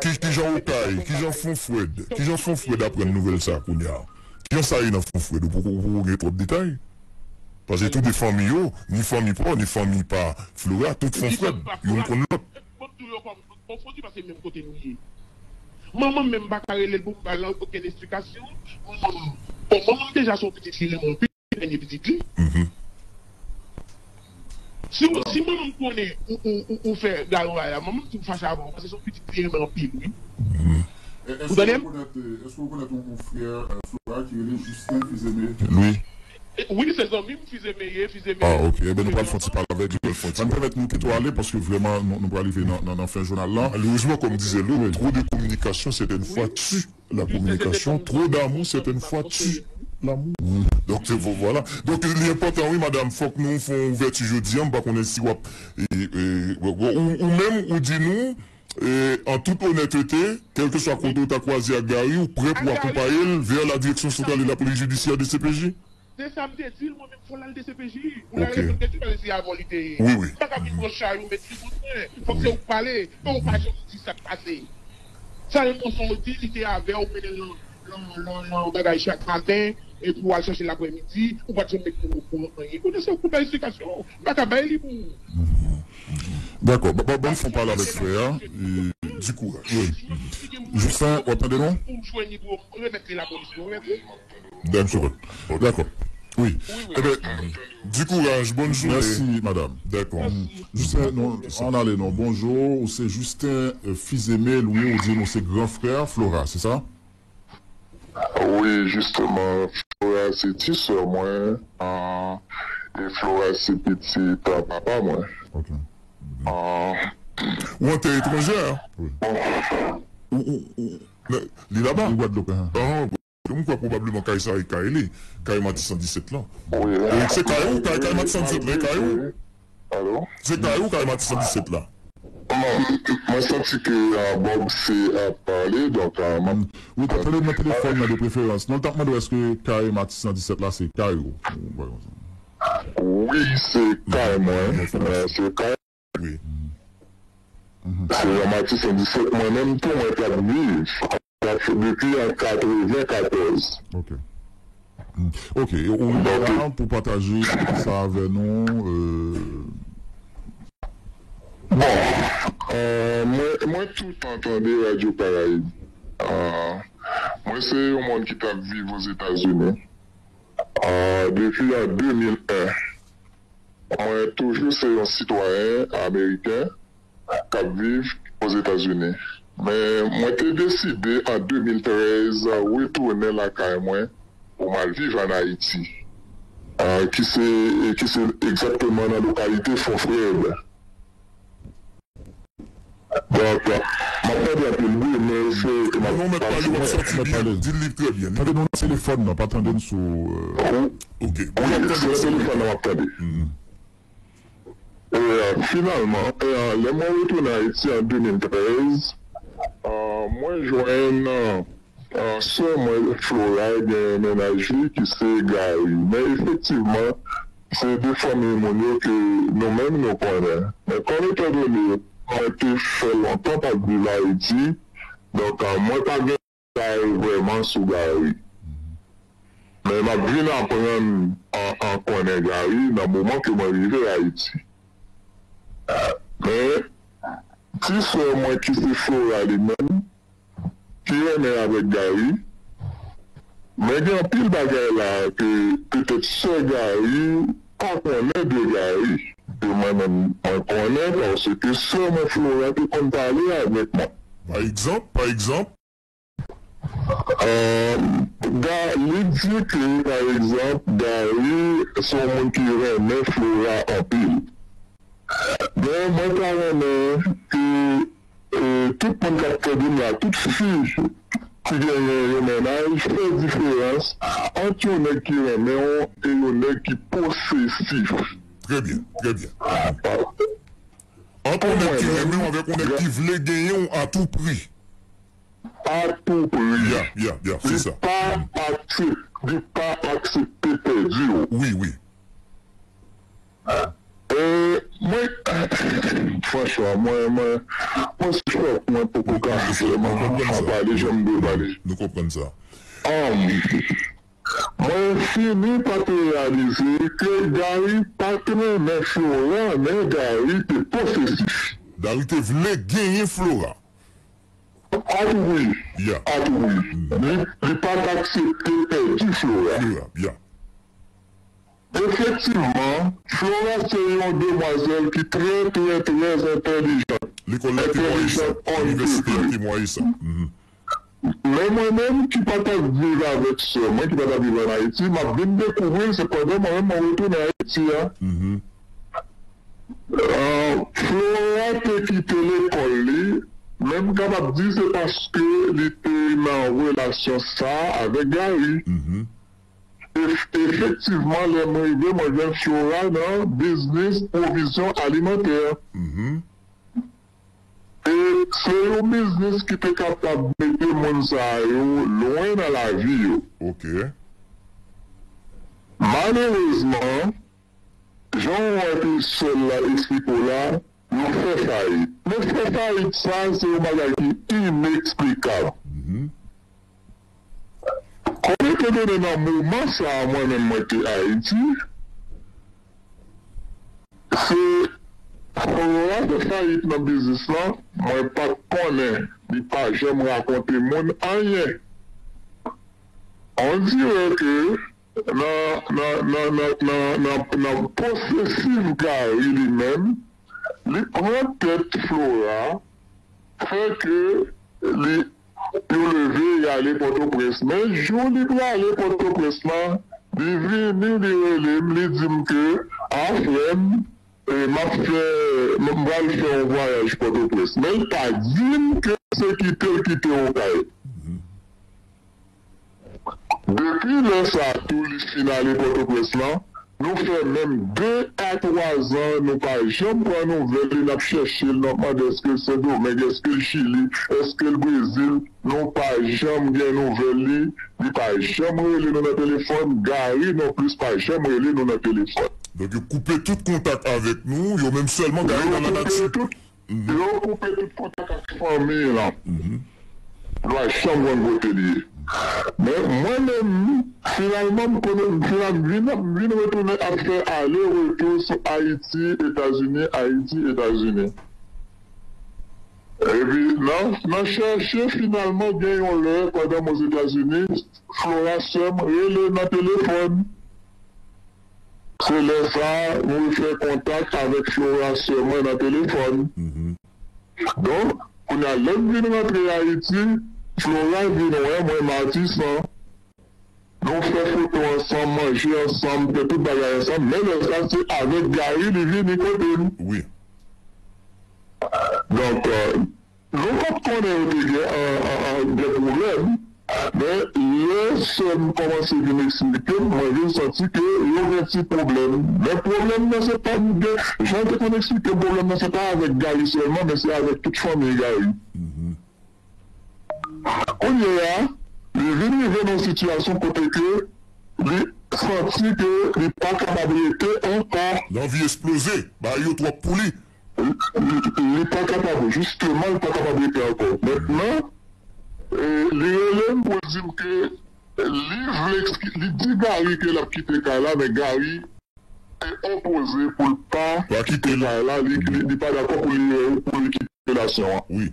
ki, ki jan Okay, ki jan Fonfrèd, ki jan Fonfrèd aprann nouvèl sa kounye a? Ki jan sa ye nan Fonfrèd? Ou poko, ou poko gen twòp detay? Paske tou de fanmi yo, ni fanmi pa w, ni fanmi pa Flora, tout Fonfrèd, youn konn lòt. Bon, tou yo kòm konfondi paske menm kote nou ye. Manman m menm pa ka rele l pou m ba l okenn esplikasyon. Manman m, bon, manman m deja se yon pitit li renmen anpil, dènye pitit li. Si, si manman m konnen ou, ou, ou, ou fè Gary a, manman m tou fache avè w, paske se yon pitit li renmen anpil, wi. Ou tande m? Èske w konèt, èske w konèt yon, yon frè, euh, Flora ki rele Justin Fizeme? Wi. E, wi, se zanmi m, Fizeme ye, Fizeme. Ah, ok. Ebyen, nou pral fè yon ti pale avè l, nou pral fè yon ti pale. Ann pèmèt nou kite w ale, paske vrèman, nou, nou pral rive nan, nan, nan fen jounal la. Malheureusement, comme disait l'autre, trop de communication, certaines fois, tue la communication. Trop d'amour, certaines fois, tue l'amour. Donk, se, vo-, vwala. Donk, li enpòtan, wi, madanm, fòk nou fè yon ouvèti jodi a. M pa konnen si w ap, e, e, ou, ou menm, ou di nou, e, an tout onètete, kèlkeswa kote w ta kwaze ak Gary, ou prè pou akonpaye l vers la direction centrale de la police judiciaire, D C P J? Se sa m te di l, mwen menm, fò l al D C P J. Ou la reponn kesyon, paske se avè w li te ye. Wi, wi. M pa ka vin pran chay ou met sou kont mwen. Fòk se ou k pale. Fò ou pa janm di sa k pase. Sèlman sa w di, li te avè w, mennen l nan, nan, nan, nan bagay chak maten, epi w al chèche l aprèmidi, ou pa t janm met moun okouran anyen. Kounye a se ou k pou bay esplikasyon. M pa ka bay li pou ou. Dakò, ba, ba, ban m fè yon pale avèk frè a, e, di kouraj. Wi. Justin, w ap tande nou? Pou m jwenn li, pou yo remèt li lapolis, pou yo remèt li. Dakò. Dakò. Wi. Ebyen, di kouraj, bòn jounen. Mèsi, madanm. Dakò. Justin, nou, ann ale non. Bonjou, ou se Justin, euh, Fizeme, wi, ou di nou se gran frè Flora, se sa? Wi, jisteman, Flora se ti sè mwen, an, e Flora se pitit, an, papa mwen. Ok. An, ou an tè etranjè, a? Wi. Bon. Ou, ou, ou, li, li laba? Li Gwadloup, an. An, m kwè pwobableman kay sa e kay li, kay Matisan disèt lan. Wi. E se kay ou, kay, kay Matisan disèt lan, e kay ou? Alo? Se kay ou, kay Matisan disèt la? Non, mwen santi ke, ah, Bob se ap pale, donk, ah, m ap... Wi, tande nan telefòn nan de preferans. Non, l t ap mande w èske kay Matisan disèt la se kay ou. Ou bagay konsa. Wi, se kay mwen. Euh, se kay. Wi. Se nan Matisan disèt mwen menm tou mwen t ap viv. depi an katrevenkatòz. Ok. Mm. Ok, ou la pou pataje sa avè nou. Euh... Bon, euh, mwen, mwen toutan tande Radio Caraïbe. Euh, mwen se yon moun ki t ap viv Ozetazini. Euh, depi an de mil en, mwen toujou se yon sitwayen ameriken k ap viv Ozetazini. Men mwen te deside an de mil trèz retounen lakay mwen pou m al viv ann Ayiti, ah, ki se, ki se egzakteman nan lokalite Fon Frèd. Donk, m ap tande anpil bri, men se ke m ap... Non, non, mèt pale, w ap soti byen. Di l li trè byen. Tande nou nan telefòn nan, pa tande n sou, euh... Ok. Wi, se nan telefòn nan m ap tande. E, finalman, e, lè mwen retounen Ayiti an de mil trèz, e, mwen jwenn, e, sè mwen Flora gen mennaj li ki se Gary. Men efektivman, se de fanmi moun yo ke nou menm nou konnen. Men kòm etandone mwen te fè lontan p ap viv Ayiti, donk, e, mwen pa gen detay vrèman sou Gary. Men m ap vin aprann an, an konnen Gary nan moman ke mwen rive Ayiti. Men, ti sè mwen ki se Flora li menm, ki renmen avèk Gary, men gen anpil bagay la ke petèt sè Gary pa konnen de Gary, ke mwen menm mwen konnen, paske sè mwen Flora te konn pale avèk mwen. Pa egzanp, pa egzanp, Euh, Ga-, li di ke, pa egzanp, Gary se yon moun ki renmen Flora anpil. Men mwen ta renmen ke, euh, tout moun k ap tande m la, tout fi ki genyen yon mennaj, fè diferans ant yon nèg ki renmen w e yon nèg ki posesif. Trè byen, trè byen. Ant yon nèg ki renmen w avèk yon nèg ki vle genyen w a tou pri. A tou pri. Ya, ya, ya, se sa. Li pa aksep-, li pa aksepte pèdi w. Wi, wi. E mwen, franchman, mwen, mwen, mwen sou chòk, mwen poko ka vrèman pale jan m dwe pale. Nou konprann sa. Mwen fini pa te reyalize ke Gary pa t renmen Flora, men Gary te posesif. Gary te vle genyen Flora. A tou pri. Ya. A tou pri. Li, li pa t aksepte pèdi Flora. Flora, ya. Efektivman, Flora se yon demwazèl ki trè, trè, trè entèlijan. Lekòl la temwaye sa. Entèlijan on the peak. Inivèsite a temwaye sa. Mhm. Men mwen menm ki pa t ap viv avèk sè mwen, ki pa t ap viv ann Ayiti, m ap vin dekouvri l se pandan mwen menm mwen retounen Ayiti a. Mhm. Euh, Flora te kite lekòl li, men m kapab di se paske li te nan relasyon sa avèk Gary. Mhm. Ef-, efektivman, lè m rive, mwen jwenn Flora nan biznis pwovizyon alimantè. Mhm. E se yon biznis ki te kapab mete moun sa yo lwen nan lavi yo. Ok. Malerezman, jan w wè ke sè l la eksplike w la, yo fè fayit. Men fè fayit sa, se yon bagay ki ineksplikab. Mhm. Kòm etandone nan moman sa a, mwen menm, mwen te Ayiti, se Flora te fayit nan biznis lan, mwen pa t konnen, li pa janm rakonte moun anyen. On dirè ke nan, nan, nan posesif Gary li menm, li pran tèt Flora, fè ke li, yo leve, y ale Pòtoprens. Men jou li prale Pòtoprens lan, li vini, li rele m, li di m ke, a, frè m, e, m ap fè, m, m pral fè yon vwayaj Pòtoprens. Men l pa di m ke se kite l kite Okay. Depi lè sa a tou, li fin ale Pòtoprens lan, nou fè menm de a twa zan, nou pa janm pran nouvèl li, n ap chèche l, n ap mande èske l Sendomeng, èske l Chili, èske l Brezil, nou pa janm gen nouvèl li, li pa janm rele nou nan telefòn, Gary non plis pa janm rele nou nan telefòn. Donk, yo koupe tout kontak avèk nou, yo menm sèlman Gary nan lanati. Yo koupe tout kontak ak fanmi lan. Mhm. Nou pa janm konn kote li ye. Men mwen menm, finalman, m konnen, m finalman, m vin, m vin retounen ap fè ale retou sou Ayiti, Etazini, Ayiti, Etazini. Epi, nan, nan chèche, finalman, gen yon lè, pandan m Ozetazini, Flora, sè m, rele nan telefòn. Se lè sa a, mwen fè kontak avèk Flora, sè mwen, nan telefòn. Donk, kounye a, lè m vin rantre Ayiti, Flora vin wè mwen, Matisan. Nou fè foto ansanm, manje ansanm, fè tout bagay ansanm, men lè sa a, se avèk Gary li vini kote m. Wi. Donk, nou pa t konnen yo te gen, gen pwoblèm, men lè sè m kòmanse vin eksplike m, mwen vin santi ke yo gen ti pwoblèm. Men pwoblèm nan se pa m gen, jan l te konn eksplike m, pwoblèm nan se pa avèk Gary sèlman, men se avèk tout fanmi Gary. Kounye a, li vin rive nan yon sitiyasyon kote ke li santi ke li pa kapab rete ankò. Lanvi esploze, bagay yo twòp pou li. Li, li, li pa kapab, jisteman, li pa kapab rete ankò. Mentnan, e, li rele m pou l di m ke li vle, li di Gary ke l ap kite kay la, men Gary te opoze pou l pa kite kay la, li, li, li pa dakò pou li, pou li kite relasyon an. Wi.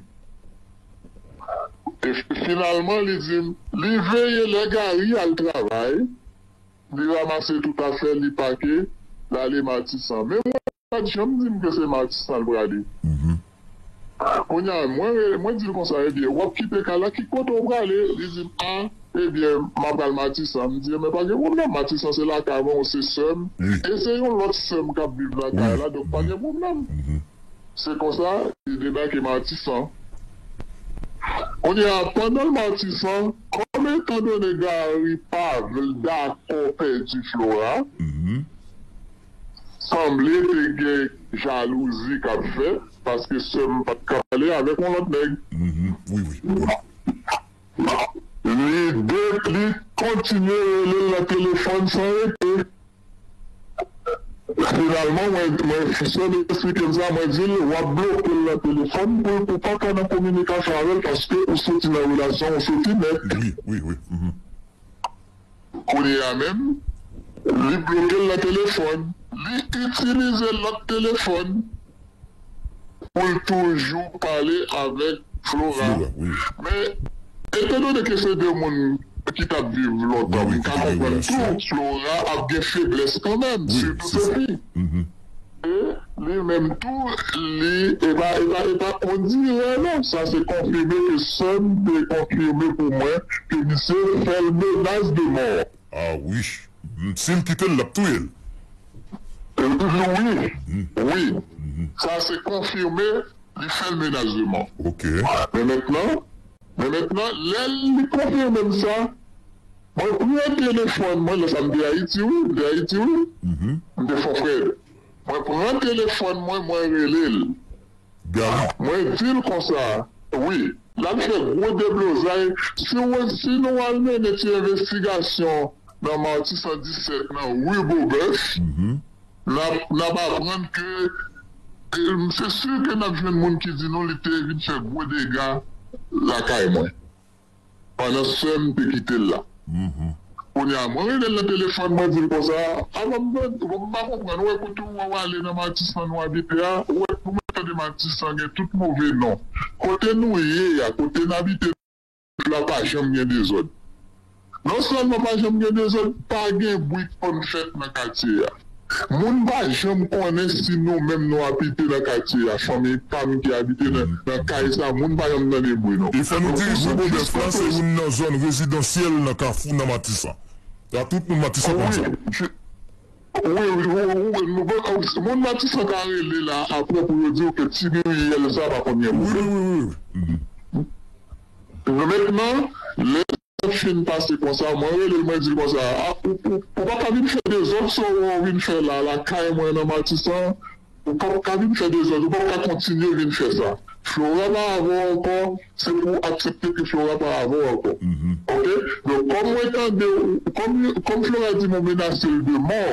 E fi-, finalman, li di m, li veye lè Gary al travay, li ranmase tout afè, li pake, l ale Matisan. Men mwen, pa t janm di m ke se Matisan l prale. Kounye a, mwen, mwen di l konsa, ebyen, w ap kite kay la, ki kote w prale? Li di m, a, ebyen, m ap al Matisan. M di, ebyen, pa gen pwoblèm, Matisan se lakay mwen, ou se sè m. Wi. E se yon lòt sè m k ap viv nan kay la, donk pa gen pwoblèm. Se konsa, li debake Matisan. Kounye a, pandan l Matisan, kòm etandone Gary pa vle dakò pèdi Flora, sanble te gen jalouzi k ap fèt, paske sè m pa t ka pale avèk yon lòt nèg. Wi, wi. Li de, li kontinye rele l nan telefòn san rete. Finalman, mwen, mwen, sè m eksplike m sa, mwen di l, w ap bloke l nan telefòn pou, pou pa ka nan kominikasyon avè l, paske ou soti nan relasyon, ou soti nèt. Wi, wi, wi. Kounye a menm, li bloke l nan telefòn. Li itilize lòt telefòn pou l toujou pale avèk Flora. Flora, wi. Men, etandone ke se de moun ki t ap viv lontan, wi, wi, m ka konprann tou, Flora ap gen feblès kanmenm, sitou se fi. E li menm tou, li, e pa, e pa, e pa, on dirè non, sa se konfime ke sè m te konfime pou mwen ke misye fè l menas de mò. A wi. Si l kite l, l ap touye l. Wi, wi. Sa se konfime, li fè l menas de mò. Ok. Men mentnan, men mentnan, lè li konfime m sa, mwen pran telefòn mwen, lè sa m te Ayiti, wi, m te Ayiti, wi. M te Fon Frèd. Mwen pran telefòn mwen, mwen rele l. Gary. Mwen di l konsa, wi, l al fè gwo deblozay. Si w, si nou al mennen ti envestigasyon nan Matisan disèt, nan ri Bobèf, n ap, n ap aprann ke, e, se si ke n ap jwenn moun ki di nou li te vin fè gwo dega lakay mwen. Pandan sè m te kite l la. Kounye a, mwen rele l nan telefòn, mwen di l konsa, a, mwen, mwen, mwen pa konprann, ou wè kote w, w ale nan Matisan nou abite a, ou wè, ou mèt tande Matisan gen tout move non. Kote nou ye a, kote n abite la pa janm gen dezòd. Non sèlman pa janm gen dezòd, pa gen bri k konn fèt nan katye a. Moun pa janm konnen si nou menm nou abite nan katye a, fanmi pa m ki abite nan, nan kay sa, moun pa janm tande bri non. E fò nou di, ri Bobèf la, se youn nan zòn rezidansyèl nan Kafou, nan Matisan. Sa tout moun Matisan konn sa. Wi, wi, wi, wi, wi, nou pa, moun Matisan ka rele la apre pou yo di w ke ti riyèl sa pa konn gen moun. Wi, wi, wi, wi. Mentnan, lè sa fin pase konsa, mwen rele l, mwen di l konsa, a, ou, ou, ou pa ka vin fè dezòd sa w vin fè la, lakay mwen nan Matisan, ou pa ka vin fè dezòd, ou pa ka kontinye vin fè sa. Flora pa avè w ankò, se pou w aksepte ke Flora pa avè w ankò. Ok? Donk, kòm mwen tande w, kòm, kòm Flora di m ou menase l de mò,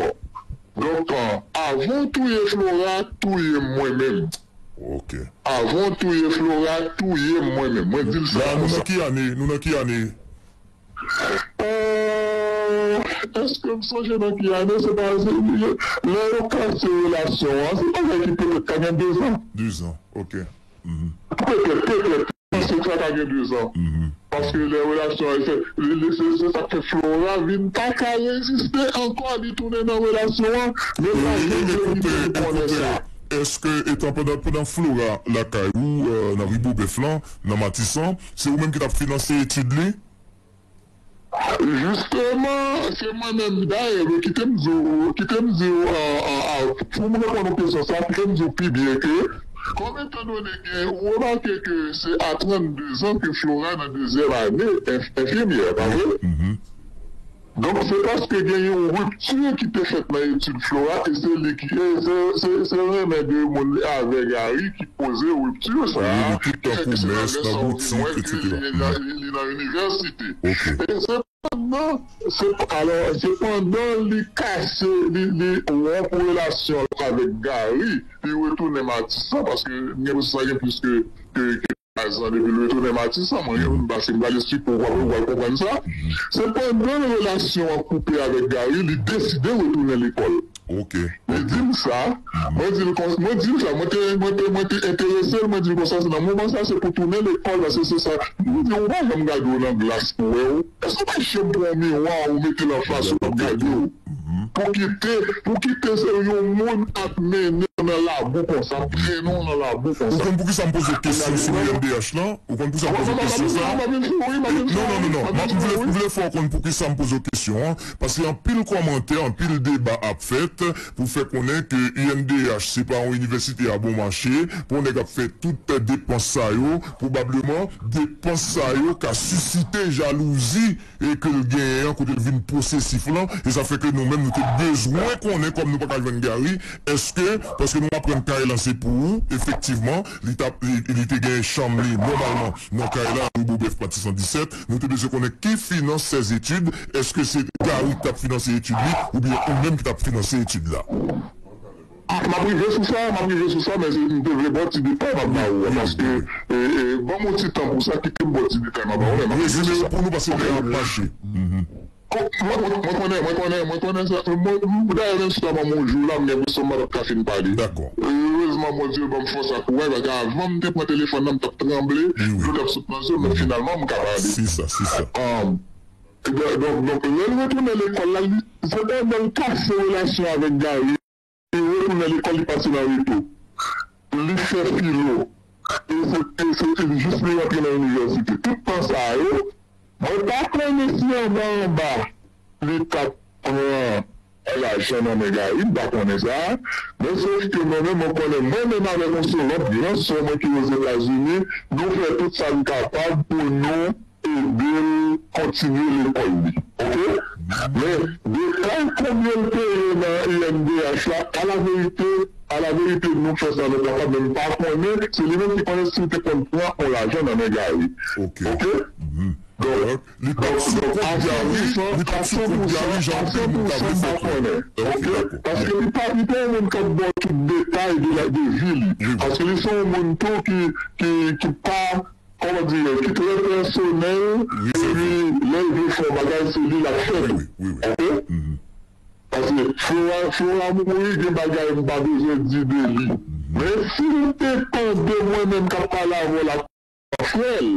donk, avan w touye Flora, touye m mwen menm. Ok. Avan w touye Flora, touye m mwen menm. Mwen di l sa konsa. La, nou nan ki ane? Nou nan ki ane? Euh, èske m sonje nan ki ane? Se pa, se, lè yo kase relasyon an, se bagay ki petèt ka gen dezan. Dezan, ok. Mhm. Petèt, petèt. Paske sa ka gen dezan. Mhm. Paske lè relasyon an, se, li, li, se, se sa k fè Flora vin pa ka reziste ankò, li tounen nan relasyon an. Men pa gen verite pou konnen sa. Èske, etan, pandan, pandan Flora lakay ou, euh, nan Ri Bobèf lan, nan Matisan, se ou menm ki t ap finanse etid li? Jisteman, se mwen menm. Dayè, men kite m di w, kite m di w, a, a, a, pou m reponn ou kesyon sa, kite m di w pi byen ke, kòm etandone gen, ou remake ke se a trannde zan ke Flora nan dezyèm ane enf-, enfimyè, pa vre? Mhm. Donk, se paske gen yon ripti ki te fèt nan etid Flora, e se li ki, e se, se, se renmen de moun avè Gary ki poze ripti sa a, ki fè ke se nan ven sa ou vin wè ke li, li nan, li nan inivèsite. E se pandan, se, alò, se pandan li kase, li, li wonp relasyon l avèk Gary, li retounen Matisan, paske m gen enpresyon sa gen plis ke, ke, ke twa zan depi l retounen Matisan. Mwen, paske m pral esplike w, w pral konprann sa. Se pandan relasyon an koupe avèk Gary, li deside retounen lekòl. Ok. Li di m sa, mwen di l kon-, mwen di l sa, mwen te, mwen te, mwen te enterese l, mwen di l konsa, se nan moman sa, se pou tounen lekòl, paske se sa. Mwen di, ou pa janm gade w nan glas pou wè w. Èske w pa janm pran yon miwa, ou mete l anfas ou, w ap gade w? Pou kite, pou kite se yon moun ap mennen w nan labou konsa, ap trennen w nan labou konsa. Ou konn poukisa m poze w kesyon sou I N D H lan? Ou konn poukisa m poze w kesyon sa? Non, non, non, non. M vle, m vle fè w konn poukisa m poze w kesyon an. Paske anpil kòmantè, anpil deba ap fèt pou fè konnen ke I N D H se pa yon inivèsite a bon mache, pou yon nèg ap fè tout depans sa yo, pwobableman, depans sa yo ka sisite jalouzi e ke l genyen an, kote l vin posesif lan, e sa fè ke nou menm nou te bezwen konnen, kòm nou pa ka jwenn Gary, èske, paske nou aprann kay lan se pou ou, efektivman, li t ap, li, li te gen chanm li nòmalman nan kay la, Ri Bobèf, Matisan disèt, nou te bezwen konnen ki finanse ses études, èske se Gary ki t ap finanse etid li, oubyen ou menm ki t ap finanse etid la? Ah, m ap rive sou sa, m ap rive sou sa, men se, m te vle ba w ti detay m ap ba ou a, paske, e, e, ban m yon ti tan pou sa, kite m ba w ti detay m ap ba ou, men m ap rive sou sa. Rezime yo pou nou, paske lè a ap mache. Mwen, mwen, mwen konnen, mwen konnen, mwen konnen sa. Mwen, mwen, dayè, menm si w ta ban m yon jou la, m gen enpresyon m pa t ap ka fin pale. Dakò. Erezman, Bondye ban m fòs ak kouraj, paske avan m te pran telefòn nan, m t ap tranble, dlo t ap sot nan je m, men finalman, m ka pale. Se sa, se sa. Um, donk, donk, donk, lè l retounen lekòl la, li, se pandan l kase relasyon avèk Gary, li retounen lekòl, li pase nan reto. Li fè filo. E se, e se, e jis li rantre nan inivèsite. Tout tan sa yo, mwen pa konnen si anba anba, li t ap pran lajan nan men Gary, m pa konnen sa. Men sòf ke mwen menm, mwen konnen, mwen menm avèk yon sèl lòt gran sè mwen ki Ozetazini, nou fè tout sa n kapab pou nou ede l kontinye lekòl li. Oke? Men, detay konbyen l peye nan I N D H la, alaverite, alaverite, nou fè sa nou kapab, men m pa konnen, se li menm ki konnen si l te konn pran yon lajan nan men Gary. Oke? Donk, li t ap sou kont Gary, li t ap sou kont Gary, jan anpil moun ta vle fè kwè. Oke, dakò. Paske li pa, li pa yon moun k ap ba w tout detay de la, de vi li. Paske li se yon moun tou ki, ki, ki pa, kòman dire, ki trè pèsonèl, epi lè l vle fè yon bagay, se li l ap fè tou. Oke? Paske Flora, Flora mouri, gen bagay m pa bezwen di de li. Men si l te tande mwen menm k ap pale avè w la, frè l,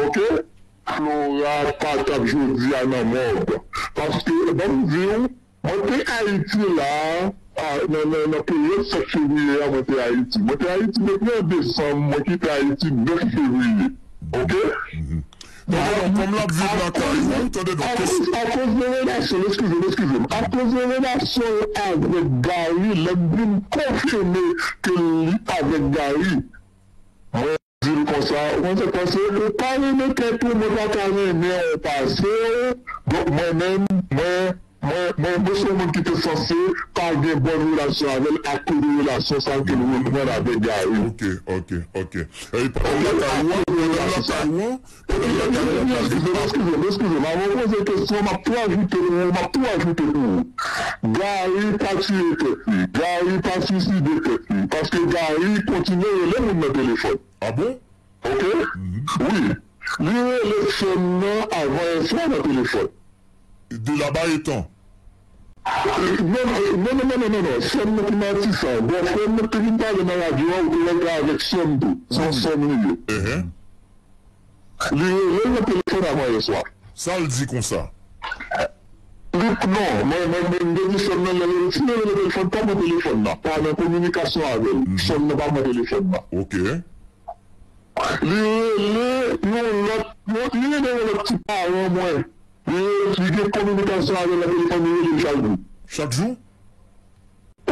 oke? Flora pa t ap jodi a nan mòg. Paske, ban m di w, mwen te Ayiti la, a, nan, nan, nan peryòd sèt fevriye a, mwen te Ayiti. Mwen te Ayiti depi an desanm, mwen kite Ayiti nèf fevriye. Oke? Tande non, kòm l ap viv lakay ou, tande non, akoz, akoz de relasyon l, eskize m, eskize m, akoz de relasyon l avèk Gary, lè m vin konfime ke li avèk Gary, mwen di l konsa, ou konn sa k pase, ou pa renmen tèt ou, mwen pa ka renmen w pase w, donk mwen menm, mwen Mwen, mwen, mwen se yon moun ki te sanse pa gen bòn relasyon avè l akoz de relasyon sa ke l reprann avèk Gary. Ok, ok, ok. E pandan l lakay ou an, pandan l lakay ou an, pandan l lakay ou an, Gary. Eskize m, eskize m, eskize m. Avan w poze kesyon, m ap tou ajoute pou ou, m ap tou ajoute pou ou. Gary pa tiye tèt li. Gary pa swiside tèt li. Paske Gary kontinye rele moun nan telefòn. Ah bon? Ok? Wi. Li rele sè m nan avan yèswa nan telefòn. De laba etan. Non, non, non, non, non, non, non. Sè m nan ki Matisan. Bòfrè m nan te vin pale nan radyo a, ou te wè l te avèk sè m tou. Se yon sè m li ye. Ehe. Li rele l nan telefòn avan yèswa. Sa l di konsa? Li, non, mwen, mwen, mwen, m te di sè m nan, lè l rele, si l rele telefòn, pa pran telefòn nan. Pa nan kominikasyon avè l. Sè m nan pa pran telefòn nan. Ok. Li rele yon lòt, yon, li rele yon lòt ti paran mwen. Li, li gen kominikasyon avè l nan telefòn, li rele l chak jou. Chak jou?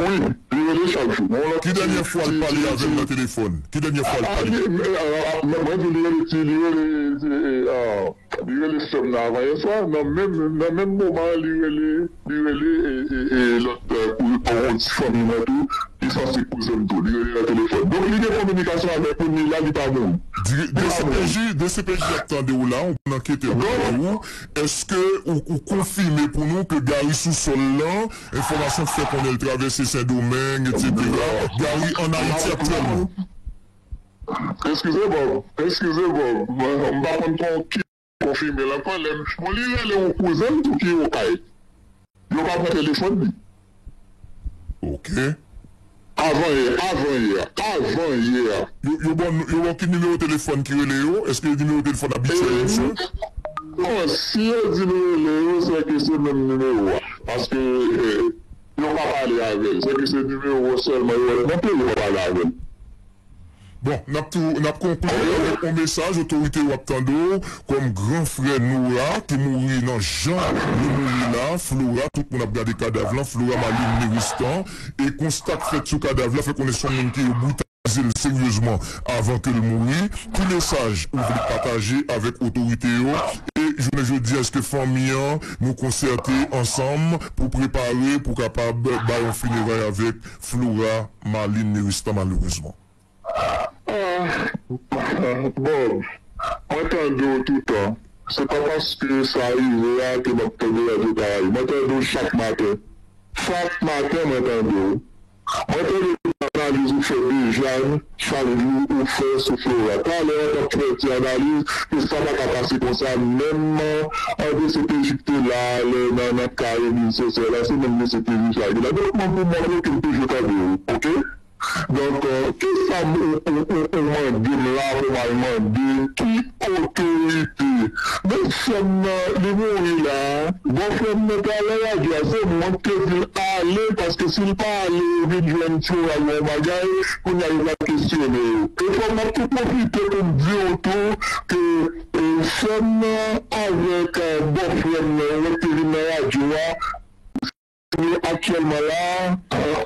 Wi, li rele chak jou. Yon lòt ti, ti, ti, ti. Ki dènyè fwa l pale avè l nan telefòn? Ki dènyè fwa l pale? Ah, li, ah, ah, mwen, mwen di li rele ti, li rele, eh, eh, ah, li rele sè m nan avan yèswa. Nan menm, nan menm moman an, li rele, li rele, eh, eh, eh, lòt, eh, kou-, kou-, ti fanmi mwen tou. Li sanse kouzen m tou, li rele nan telefòn. Donk, li gen kominikasyon avèk moun, li la, li pa mouri. Di-, li pa mouri. D C P J, D C P J ap tande w la, ou konn anketè ap tande w. Èske ou, ou konfime pou nou ke Gary sou sòl lan, enfòmasyon k fè konnen l travèse Sendomeng, etsetera. Gary ann Ayiti aktyèlman. Eskize, Bob. Eskize, Bob. Mwen, m pa konn kon ki konfime l ankò. Lè m, bon, li rele yon kouzen m tou ki Okay. Yo pa pran telefòn li. Ok. Avan yè, avan yè, avan yè. Yo, yo ba w, yo ba w ki nimewo telefòn ki rele yo? Èske nimewo telefòn abityèl misye? Non, si yo di l rele yo, se ke se menm nimewo a. Paske, eh, yo pa pale avè l. Se ke se nimewo sèlman yo wè nan peyi yo pa pale avè l. Bon, n ap tou, n ap konklwi avèk yon mesaj otorite yo ap tande w kòm gran frè Nora ki mouri nan jan li mouri la. Flora, tout moun ap gade kadav lan, Flora Malin Neristan. E konsta k fèt sou kadav la fè konnen se yon moun ke yo boutaze l seryezman avan ke l mouri. Ki mesaj ou vle pataje avèk otorite yo? E jounen jodi a, èske fanmi an, nou konsète ansanm pou prepare, pou kapab bay yon fineray avèk Flora Malin Neristan, malerezman? Ah, Bob, mwen tande w toutan. Se pa paske sa rive a ke m ap tande Radyo Karayib. Mwen tande w chak maten. Chak maten, mwen tande w. Mwen tande tout analiz ou fè deja, chak jou ou fè sou Flora. Talè a, w t ap fè ti analiz, ke sa pa ka pase konsa, menm an D C P J te la, lè nan, nan ka Emile Sincère la, se menm D C P J sa ki la. Donk, mwen pou montre ke m toujou tande w, oke? Donk, euh, kisa m, ou, ou, ou, ou mande m la pou m al mande? Ki otorite? Men sè m nan, li mouri la. Bòfrè m nan te al nan radyo a, se mwen ki te di l ale, paske si l pa ale, yo vin jwenn Flora yon bagay, kounye a yo pral kesyone yo. E fò m ap tou pwofite pou m di w tou ke, e, sè m nan avèk, e, bòfrè m nan, yo te vin nan radyo a, yo aktyèlman la,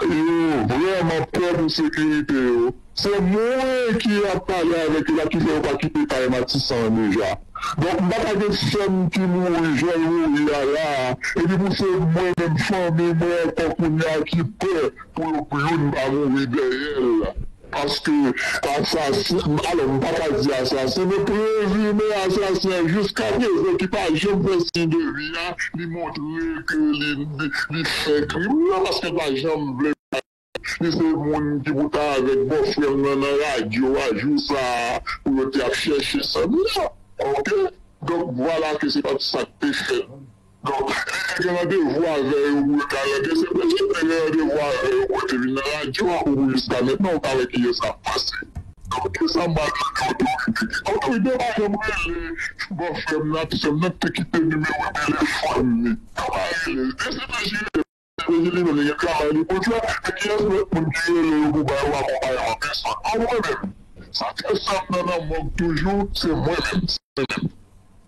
yo vrèman pè pou sekirite yo. Se mwen ki ap pale avèk yo la ki fè yo pa kite kay Matisan an deja. Donk, m pa ka gen sè m ki mouri jan l mouri a la, epi pou se mwen menm, fanmi mwen ankò kounye a ki pè pou yo, pou youn pa mouri dèyè l. Paske asasen, alò, m pa ka di asasen, men prezime asasen an jiska prezan ki pa janm fè siy de vi a, li montre ke li, li, li fè krim nan, paske l pa janm vle. Li se moun ki pou ta avèk bòfrè m nan, nan radyo a, jou sa a, pou yo te ap chèche sè m nan. Oke? Donk, vwala ke se pa t sa k te fèt. Donk, li te gen randevou avè yo pou yo t al nan D C P J, li te gen randevou avè yo pou yo te vin nan radyo a, pou jiska mentnan, ou pa wè kiyès k ap pase. Donk, kisa m pral mande otorite? Otorite yo pa janm rele bòfrè m nan, sè m nan te kite nimewo telefòn li. Yo pa rele. D C P J rele. D C P J li menm, li gen travay li pou l fè. Men kiyès lòt moun ki rele yo pou ba yo akonpayman? Pèsòn. A mwen menm. Sa k fè sè m nan nan mòg toujou, se mwen menm. Se mwen menm.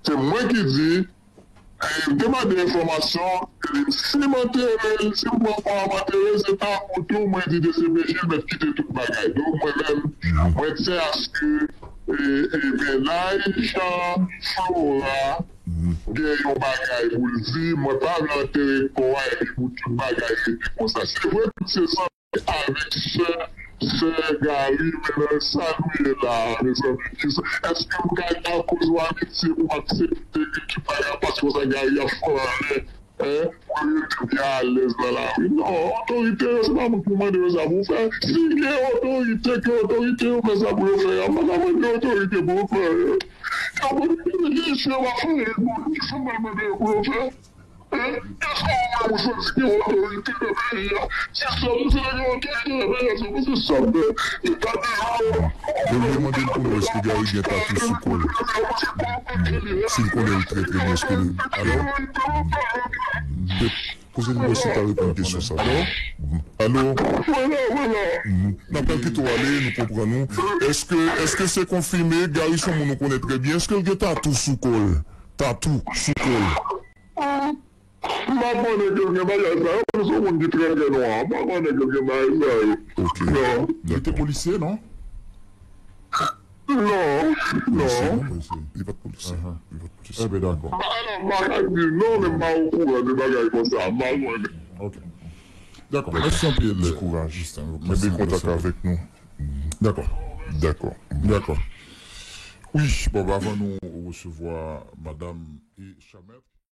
Se mwen ki di, e, m te mande enfòmasyon, yo di m si m antere l, si m pran kò a m antere l, se ta pou tou, mwen di D C P J mèt kite tout bagay. Donk, mwen menm, mwen tyen aske, e, e, mennaj Flora, gen yon bagay pou l di, mwen pa vle antere kò a epi pou tout bagay rete konsa. Se vre, tout se sanble avèk sè, sè Gary, men nan sa nou ye la, mezanmi, kisa, èske m ka akoz w amitye pou m aksepte ke tout bagay ap pase konsa, Gary ap fè anlè, hein, pou l rete byen alèz nan lari? Non, otorite yo, se pa mwen ki pou mande yo sa pou fè. Si gen otorite, ke otorite yo fè sa pou yo fè a. Mwen pa mande otorite pou yo fè. Yo pa mande yo, yo pa fè, bon, ki sa mwen mande yo pou yo fè? Hein? Èske ou menm ou santi gen otorite nan peyi a? Se sòm, se gen otorite nan peyi a, se pou se sòm de eta de yo. Yo vle mande l pou nou èske Gary gen tatou sou kò l. Si l konnen l trè, trè byen, èske l... Alò? Poze l mwen si ta reponn kesyon sa. Alò? Alò? Vwala, vwala. N ap pral kite w ale, nou konprann ou. Èske, èske se konfime, Gary se yon moun ou konnen trè byen, èske l gen tatou sou kò l? Tatou sou kò l? M pa konnen ke l gen bagay sa yo, men se yon moun ki trè, trè nwa. M pa konnen ke l gen bagay sa yo. Ok. Non. Li te polisye, non? Non, non. Polisye, non, polisye. Li pa t polisye. Li pa t polisye. Enben, dakò. Alò, m pa ka di non, men m pa okouran de bagay konsa. M pa konnen. Ok. Dakò. Mèsi anpil. Di kouraj. Kenbe kontak avèk nou. Dakò. Dakò. Dakò. Wi, bon, avan nou resevwa madanm e Chamèt.